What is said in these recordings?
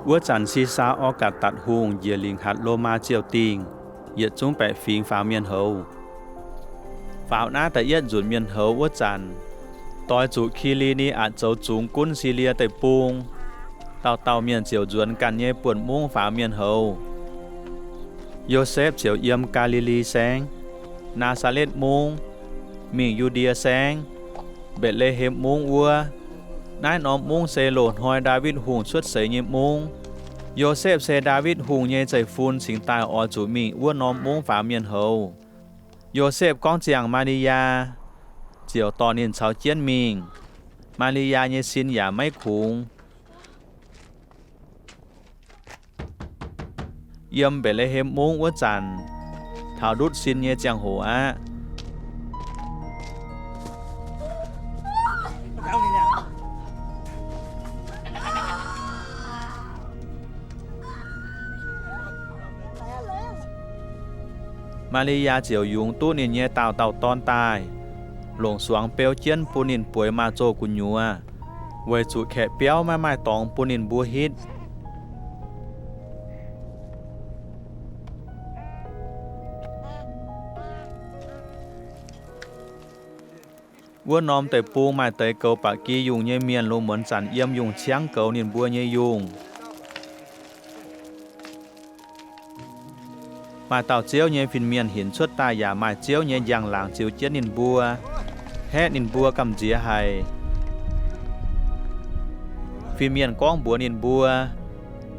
Wuov zanc Sisaa Orgatc^tatc Hungh njiec lingc hatc Lomaa ziouh dingh, yietc zungv baeqc fingx faaux mienh houz. Faaux naaiv da'yietv nzunc mienh houz wuov zanc, doix zuqc Ki^li^ni^atc zoux zungx gunv Silie Deic-Bung. Dauh dauh mienh ziouc nzuonx ganh nyei buonv-mungv faaux mienh houz. Yosepv ziouc yiem Gaa^li^li Saengv, Naa^saa^letv Mungv, mingh Yu^ndie Saengv, Mbetc^le^hem Mungv wuov. Naaiv norm mungv se loz-hnoi Ndaawitv Hungh cuotv seix nyei mungv. Yosepv se Ndaawitv Hungh nyei zeiv-fun cingx daaih oix zuqc mingh wuov norm mungv faaux mienh houz. Yosepv gorngv ziangh Maa^li^yaa, ziouc dorh ninh caux jienv mingh. Maa^li^yaa nyei sin yaac maiv kungx. Yiem Mbetc^le^hem Mungv wuov zanc, taux ndutv sin nyei ziangh hoc aqv. Maa^li^yaa ziouc yungz duqv ninh nyei daauh dauh dorn daaih, longc suangx beu jienv bun ninh bueix maaz-zoh gu'nyuoz, weic zuqc kaeqv biauv maiv maaih dorngx bun ninh mbuo hitv. Wuov norm deic-bung maaih deix goux ba'gi yungh nyei mienh lungh muonz zanc yiem yungh ciangv goux ninh mbuo nyei yungh. Maaih dauh Ziouv nyei fin-mienh hinc cuotv daaih yaac maaih Ziouv nyei njang-laangc ziux jienv ninh mbuo, haeqv ninh mbuo gamh nziex haic. Fin-mienh gorngv mbuox ninh mbuo,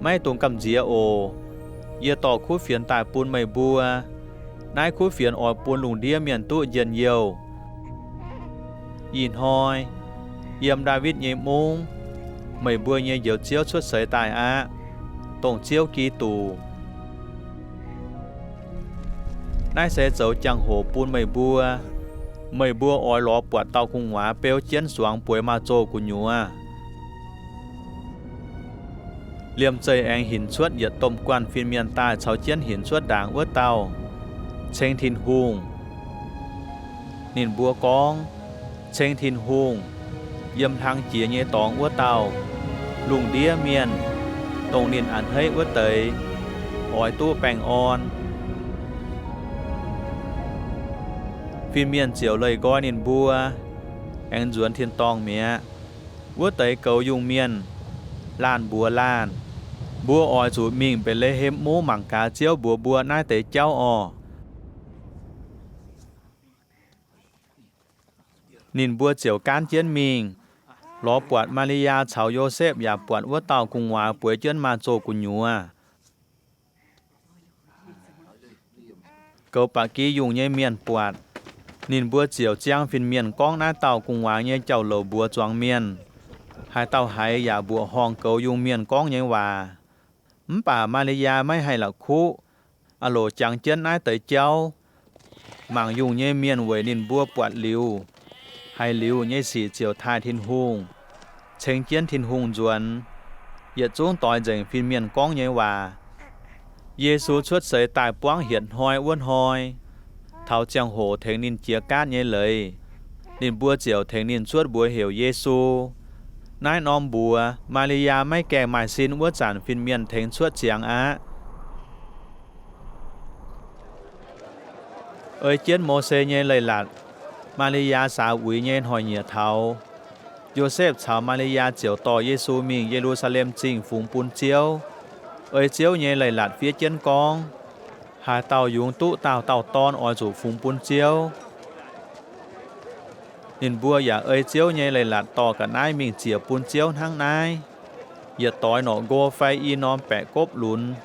Maiv dungx gamh nziex oc. Yie dorh kuv fienx daaih bun meih mbuo. Naaiv kuv fienx oix bun lungh ndiev mienh duqv njien-youh. Ih hnoi, yiem Ndaawitv nyei Mungv, meih mbuo nyei Njoux Ziouv cuotv seix daaih aqv, dongh Ziouv Giduc. Naaiv se zoux jangx-hoc bun meih mbuo. Meih mbuo oix lorz buatc dauh gu'nguaaz beu jienv suangx bueix maaz-zoh gu'nyuoz. Liemh zeih aengx hinc cuotv yietc domh guanh fin-mienh daaih caux jienv hinc cuotv ndaangc wuov dauh, ceng Tin-Hungh. Ninh mbuo gorngv, Ceng Tin-Hungh, yiem hlang jiex nyei dorngx wuov dauh, lungh ndiev mienh, dongh ninh a'hneiv wuov deix, oix duqv baengh orn. Fin-mienh ziouc leih nqoi ninh mbuo, aengx nzuonx tin-dorngh mi'aqv. Wuov deix goux yungh mienh laanh mbuox laanh, Mbuo oix zuqc mingh Mbetc^le^hem Mungv mangc gaax Ziouv mbuox mbuo naaiv deix jauv orqc. Ninh mbuo ziouc gaanv jienv mingh, lorz buatc Maa^li^yaa caux Yosepv yaac buatc wuov dauh gu'nguaaz bueix jienv maaz-zoh gu'nyuoz. Goux ba'gi yungh nyei mienh buatc, ninh mbuo ziouc ziang fin-mienh gorngv naaiv dauh gu'nguaaz nyei jauv-louc mbuox zuangx mienh. Haaix dauh haiz yaac mbuoqc horngh goux yungh mienh gorngv nyei waac. Mv baac Maa^li^yaa maiv haih la'kuqv, a'loc jangx jienv naaiv deix jauv. Mangc yungh nyei mienh weic ninh mbuo buatc liuz, haiz liuz nyei sic ziouc taaih Tin-Hungh, ceng jienv Tin-Hungh nzuonx, yietc zungv doix nzengc fin-mienh gorngv nyei waac. Yesu cuotv seix daaih buangv hietc hnoi wuov hnoi, taux ziangh hoc tengx ninh jiex gaatv nyei leiz, ninh mbuo ziouc tengx ninh cuotv mbuox heuc Yesu. Naaiv norm mbuox Maa^li^yaa maiv gaengh maaih sin wuov zanc fin-mienh tengx cuotv ziangx aqv. Ei jienv Mose nyei leiz-latc, Maa^li^yaa saax uix nyei hnoi-nyieqc taux, Yosepv caux Maa^li^yaa ziouc dorh Yesu mingh Ye^lu^saa^lem Zingh fungx bun Ziouv. Ei Ziouv nyei leiz-latc fiev jienv gorngv, haaix dauh yungz duqv daauh dauh dorn oix zuqc fungx bun Ziouv. Ninh mbuo yaac ei Ziouv nyei leiz-latc dorh ga'naaiv mingh ziec bun Ziouv hnangv naaiv, yietc doix norqc nqo fai i norm baeqc gopv lunx.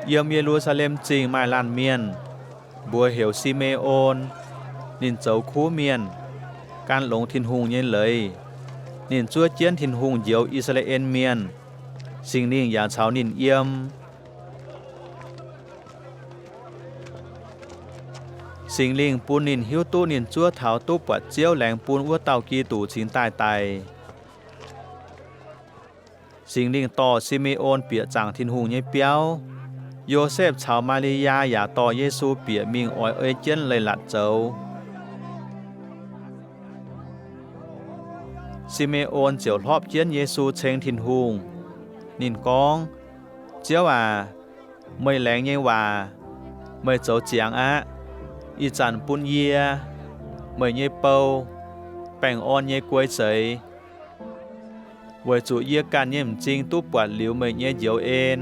Yiem Ye^lu^saa^lem Zingh maaih laanh mienh, mbuox heuc Si^me^on. Ninh zoux kuv mienh, gan longx Tin-Hungh nyei leiz. Ninh zuov jienv Tin-Hungh njoux I^saa^laa^en Mienh. Singx Lingh yaac caux ninh yiem. Singx Lingh bun ninh hiuv duqv ninh zuov taux duqv buatc Ziouv laengz bun wuov dauh Giduc cingx daaih daic. Singx Lingh dorh Si^me^on bieqc zaangc Tin-Hungh nyei biauv. Yosepv caux Maa^li^yaa yaac dorh Yesu bieqc mingh oix ei jienv leiz-latc zoux. Si^me^on ziouc hlorpv jienv Yesu ceng Tin-Hungh. Ninh gorngv, Ziouv aac, meih laengz nyei waac meih zoux ziangx aqv. Ih zanc bun yie, meih nyei bou, baengh orn nyei guei zeix, weic zuqc yie ganh nyei m'zing duqv buatc liuz meih nyei njoux en,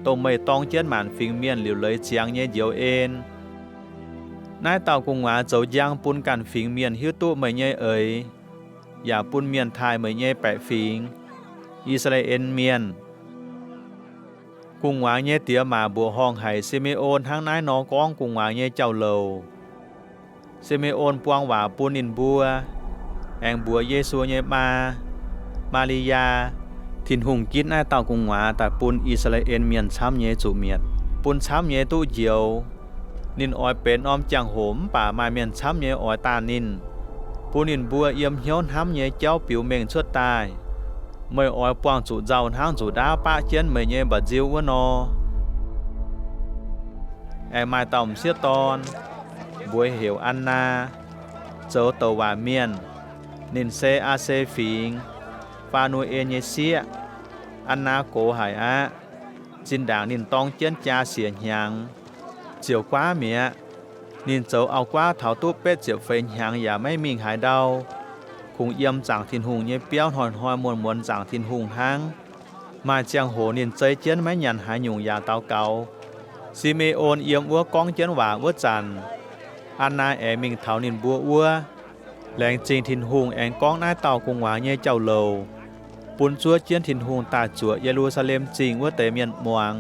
dongh meih dorng jienv maanc fingx mienh liuc leiz ziangx nyei njoux en. Naaiv dauh gu'nguaaz zoux njang bun ganh fingx mienh hiuv duqv meih nyei eix, yaac bun mienh taaih meih nyei baeqc fingx, I^saa^laa^en Mienh. Gu'nguaaz nyei diex maac mbuoqc horngh haic Si^me^on hnangv naaiv nor gorngv gu'nguaaz nyei jauv-louc. Si^me^on buang waac bun ninh mbuo, aengx mbuox Yesu nyei maa, Maa^li^yaa, Tin-Hungh ginv naaiv dauh gu'nguaaz daaih bun I^saa^laa^en Mienh camv nyei zuqc mietc, bun camv nyei duqv njoux. Ninh oix benx norm jangx-hoc mv baac maaih mienh camv nyei oix daanh ninh, bun ninh mbuo yiem hnyouv hnamv nyei jauv biux mengh cuotv daaih. Meih oix buangh zuqc nzauh hnangv nzuqc ndaauv baqv jienv meih nyei mba'nziu wuov nor. Aengx maaih dauh m'sieqv dorn, mbuox heuc Annaa, zoux douc waac mienh. Ninh se Aa^se Fingx, Faa^nu^en nyei sieqv. Annaa gox haic aqv. Zinh ndaangc ninh dorng jienv jaa siec hnyangx, ziouc guaav mi'aqv. Ninh zoux auv-guaav taux duqv betv ziepc feix hnyangx yaac maiv mingh haaix ndau, kungx yiem zaangc Tin-Hungh nyei biauv hnoi-hnoi muonz-muonz zaangc Tin-Hungh hnangv. Maaih ziangh hoc ninh zei jienv maiv nyanc haaix nyungc yaac daux gaux. Si^me^on yiem wuov gorngv jienv waac wuov zanc, Annaa aengx mingh taux ninh mbuo wuov. Laengz zingh Tin-Hungh aengx gorngv naaiv dauh gu'nguaaz nyei jauv-louc bun zuov jienv Tin-Hungh daaih zuoqc Ye^lu^saa^lem Zingh wuov deix mienh muangx.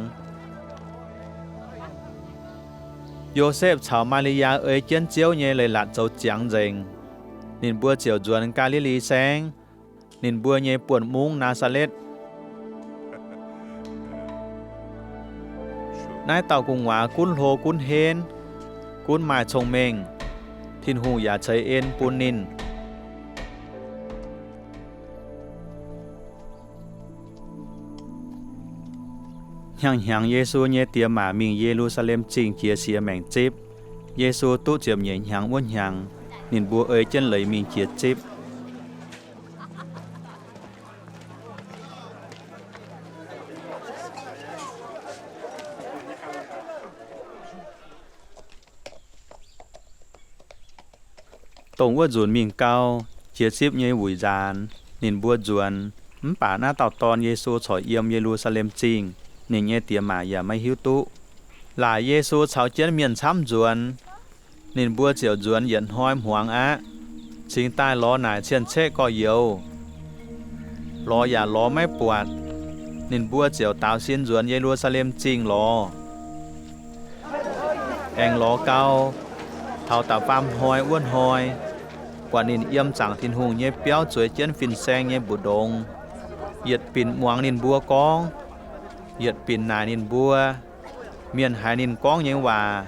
Yosepv caux Maa^li^yaa ei jienv Ziouv nyei leiz-latc zoux ziangx nzengc. Ninh mbuo ziouc nzuonx Gaa^li^li Saengv, ninh mbuo nyei buonv-mungv, Naa^saa^letv. Naaiv dauh gu'nguaaz gunv hlo gunv henv, gunv maaih cong-mengh. Tin-Hungh yaac ceix en bun ninh. Hnyangx-hnyangx Yesu nyei diex maac mingh Ye^lu^saa^lem Zingh jiex siex maengc zipv. Yesu duqv ziepc nyeic hnyangx wuov hnyangx, ninh mbuo ei jienv leiz mingh jiex zipv. Dongh wuov nzunc mingh gau, jiex zipv nyei wuic nzaanx, ninh mbuo nzuonx. Mv baac naaiv dauh dorn, Yesu, corc yiem Ye^lu^saa^lem Zingh, ninh nyei diex maac yaac maiv hiuv duqv. Laaic Yesu caux jienv mienh camv nzuonx, ninh mbuo ziouc nzuonx yietc hnoi hmuangx aqv. Cingx daaih lorz naaic cien-ceqv gorx-youz. Lorz yaac lorz maiv buatc. Ninh mbuo ziouc daaux sin nzuonx Ye^lu^saa^lem Zingh lorz. Aengx lorz gau, taux da'faam hnoi wuov hnoi, buatc ninh yiem zaangc Tin-Hungh nyei biauv zueiz jienv fin-saeng nyei mbu'ndongx. Yietc binc muangx ninh mbuo gorngv, yietc binc naaic ninh mbuo. Mienh haiz ninh gorngv nyei waac,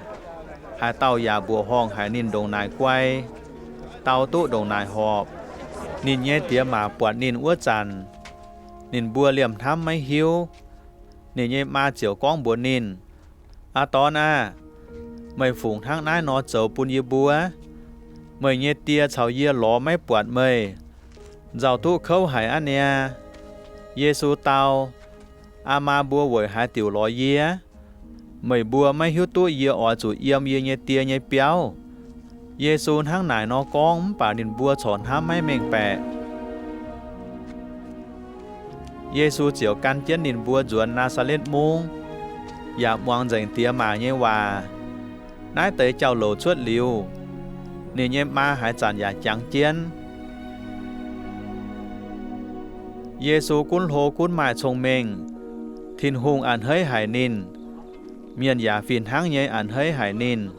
haaix dauh yaac mbuoqc horngh haic ninh ndongc naaic guai, dau duqv ndongc naaic horpc. Ninh nyei diex maac buatc ninh wuov zanc, ninh mbuo liemh hnamv maiv hiuv. Ninh nyei maa ziouc gorngv mbuox ninh, Aa dorn aah! Meih fungc hnangv naaiv nor zoux bun yie mbuo? Meih nyei die caux yie lorz maiv buatc meih, nzauh duqv kouv haic aqv niaa. Yesu dau, Aa maa mbuo weic haaix diuc lorz yie? Meih mbuo maiv hiuv duqv yie oix zuqc yiem yie nyei Die nyei biauv? Yesu hnangv naaic nor gorngv mv baac ninh mbuo corc hnamv maiv mengh baeqc. Yesu ziouc gan jienv ninh mbuo nzuonx Naa^saa^letv Mungv, yaac muangx nzengc diex maac nyei waac. Naaiv deix jauv-louc cuotv liuz, ninh nyei maa haaix zanc yaac jangx jienv. Yesu gunv hlo gunv maaih cong-mengh. Tin-Hungh a'hneiv haic ninh. Mienh yaac fih hnangv nyei a'hneiv haic ninh.